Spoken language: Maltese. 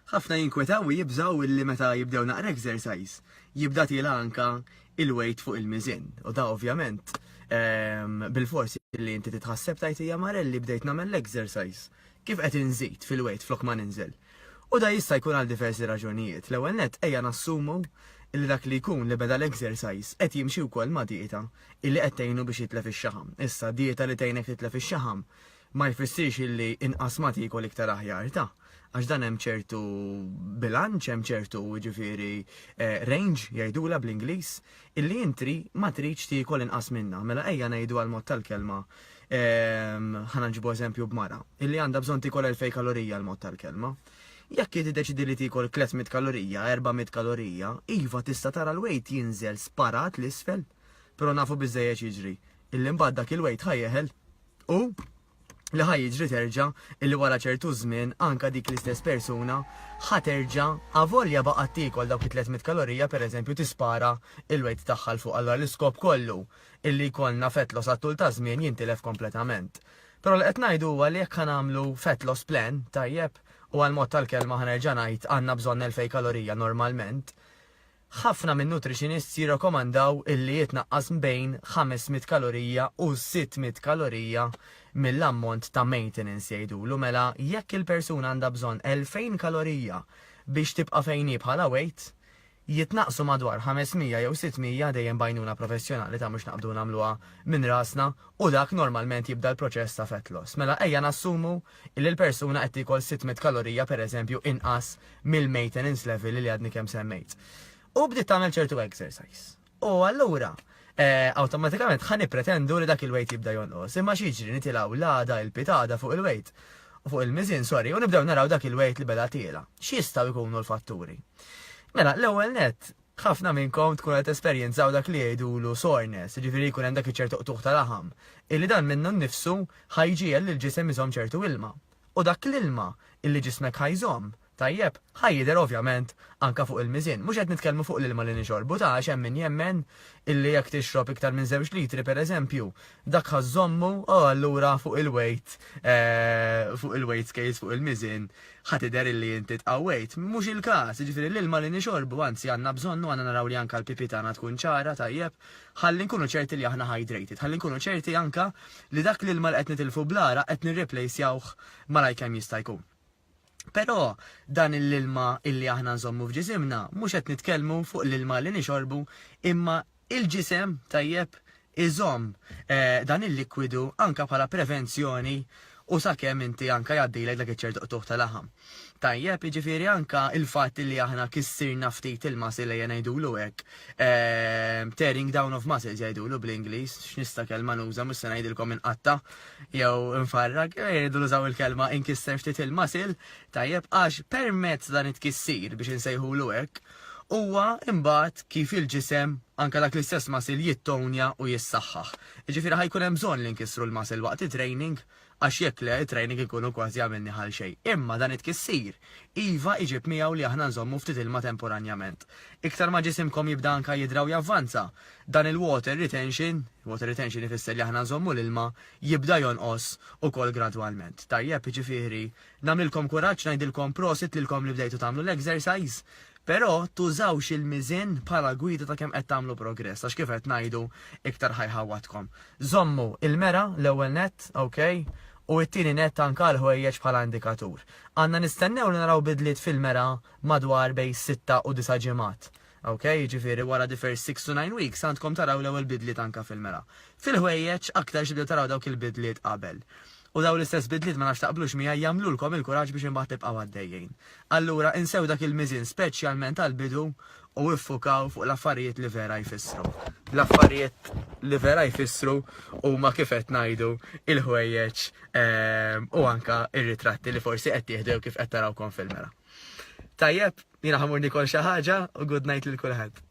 Ħafna jinkwetaw u jibżgħu illi meta jibdew naqra exercise, jibda tiela' anka il-weight fuq il-miżien. U da ovvjament ehm, bil-forsi li inti titħasseb tajt hija marelli bdejt nagħmel l-exercise. Kif qed inżid fil-weight flok ma ninżel? U da jista' jkun għal diversi raġunijiet. L-ewwel nett ejja nassumu illi dak li jkun li beda l-exercise qed jimxi wkoll ma' dieta illi qed tgħinu biex jitlef ix-xaħam. Issa dieta li tgħinek titlef ix-xaħam ma jfissirx illi inqas ma tiekol iktar aħjar ta' għax dan hemm ċertu bilanċ, hemm ċertu jiġifieri eh, range jgħidula bl-Ingliż illi intri ma tridx tiekol inqas minna. Mela ejja ngħidu għal mod tal-kelma ehm, ħa nġibu eżempju b'mara illi għandha bżonn tiekol 2000 kalorija għal mod tal-kelma. Jekk tiddeċidi li tiekol 300 kalorija, 400 kalorija, iva tista' tara l-weight jinżel sparat l-isfel, però nafu biżejjed jiġri illi mbagħad dak il-weight ħajjeħel U li ħa jiġri terġa' illi wara ċertu żmien anka dik l-istess persuna ħa terġa' avolja baqgħet tiekol dawk it-300 kalorija pereżempju tispara il-weight tagħha 'l fuq. Allura l-iskop kollu illi jkollna fat loss għat-tul ta' żmien jintilef kompletament. Però li qed ngħidu huwa li jekk ħa nagħmlu fat loss plan, tajjeb, u għall-mod tal-kelma ħa nerġa' ngħid għandna bżonn 2000 kalorija normalment, Ħafna min-nutritionists jirrakomandaw illi jitnaqqas bejn 500 kalorija u 600 kalorija mill-ammont ta' maintenance jgħidulu mela jekk il-persuna għandha bżonn 2000 kalorija biex tibqa' fejn hi bħala weight, jitnaqqsu madwar 500 jew 600 dejjem b'għajnuna professjonali ta' mhux naqbdu nagħmluha minn rasna u dak normalment jibda l-proċess ta' fat loss. Mela ejja nassumu illi l-persuna qed tiekol 600 kalorija pereżempju inqas mill-maintenance level li għadni kemm semmejt. U bdiet tagħmel ċertu exercise. U allura eh, awtomatikament ħa nippretendu li dak il-weight jibda jonqos. Imma x'jiġri nitilgħu l-għada il-pitada fuq il-weight fuq il-miżien, sorry, u nibdew naraw dak il-weight li beda tiela. X'jistgħu jkunu l-fatturi? Mela, l-ewwel net, Ħafna minnkom tkunu qed tesperjenzaw dak li jgħidulu soreness, jiġifieri jkun hemm dak iċ-ċertu qtugħ ta' laħam, illi dan minnu nnifsu ħa jġiegħel lill-ġisem iżomm ċertu ilma. U dak l-ilma illi ġismek ħa jżomm, tajjeb, ħa jidher ovvjament anke fuq il-miżien. Mhux qed nitkellmu fuq l-ilma li nixorbu ta' għax hemm min jemmen illi jekk tixrob iktar minn żewġ litri pereżempju, dak ħa żżommu u allura fuq il-weight, fuq il-weight scales, fuq il-miżien, ħa tidher illi inti tqawwejt. Mhux il-każ, jiġifieri l-ilma li nixorbu, anzi għandna bżonnu, għandna naraw li anke l-pipi tagħna tkun ċara, tajjeb, ħalli nkunu ċerti li aħna hydrated, ħalli nkunu ċerti anke li dak l-ilma li qed nitilfu bl-għaraq qed nirreplacjawh malajr kemm jista' jkun. Però dan l-ilma illi aħna nżommu f'ġisimna mhux qed nitkellmu fuq l-ilma li nixorbu imma Il-ġisem, tajjeb, iżomm dan il-likwidu anke bħala prevenzjoni u sakemm inti anke jgħaddilek dak iċ-ċertu qtugħ ta' laħam. Tajjeb, jiġifieri anke il-fatt li aħna kissirna ftit il-muscle ejja ngħidulu hekk, tearing down of muscles jgħidulu bl-Ingliż, x'nista' kelma nuża mhux se ngħidilkom inqatta' jew infarrak, jgħidu nużaw il-kelma inkisser ftit il-muscle, tajjeb, għax permezz dan it-tkissir biex insejħulu hekk, Huwa imbagħad kif il-ġisem, anke dak l-istess muscle jittonja u jissaħħaħ. Jiġifieri ħa jkun hemm bżonn li nkissru l-muscle waqt it-training għax jekk le it-training inkunu kważi għamilnih għal xejn. Imma dan it-tkissir iva iġib miegħu li aħna nżommu ftit ilma temporanjament. Iktar ma ġisimkom jibda anke jidra u javvanza, dan il-water retention, water retention ifisser li aħna nżommu l-ilma, jibda jonqos ukoll gradwalment. Tajjeb, jiġifieri Nagħmlilkom kuraġġ ngħidilkom prosit lilkom li bdejtu tagħmlu l-exercise, però tużawx il-miżien bħala gwida ta' kemm qed tagħmlu progress għax kif qed ngħidu iktar ħa jħawwadkom. Żommu il-mera l-ewwel nett, ok, u t-tieni nett anke l-ħwejjeġ bħala indikatur. Għandna nistennew li naraw bidliet fil-mera madwar bejn sitta u disa' ġimgħat. Ok, jiġifieri wara the first 6 to 9 weeks għandkom taraw l-ewwel bidliet anke fil-mera. Fil-ħwejjeġ aktarx tibdew taraw dawk il-bidliet qabel. U dawn l-istess bidliet ma nafx taqblux miegħi jagħmlulkom il-kuraġġ biex imbagħad tibqgħu għaddejjin. Allura insew dak il-miżien speċjalment għall-bidu u iffukaw fuq l-affarijiet li vera jfissru. L-affarijiet li vera jfissru huma kif qed ngħidu il-ħwejjeġ ehm, u anka ir-ritratti li forsi qed tieħdu jew kif qed tarawkom fil-mera. Tajjeb, jiena ħamur nikol xi ħaġa u good night lil kulħadd.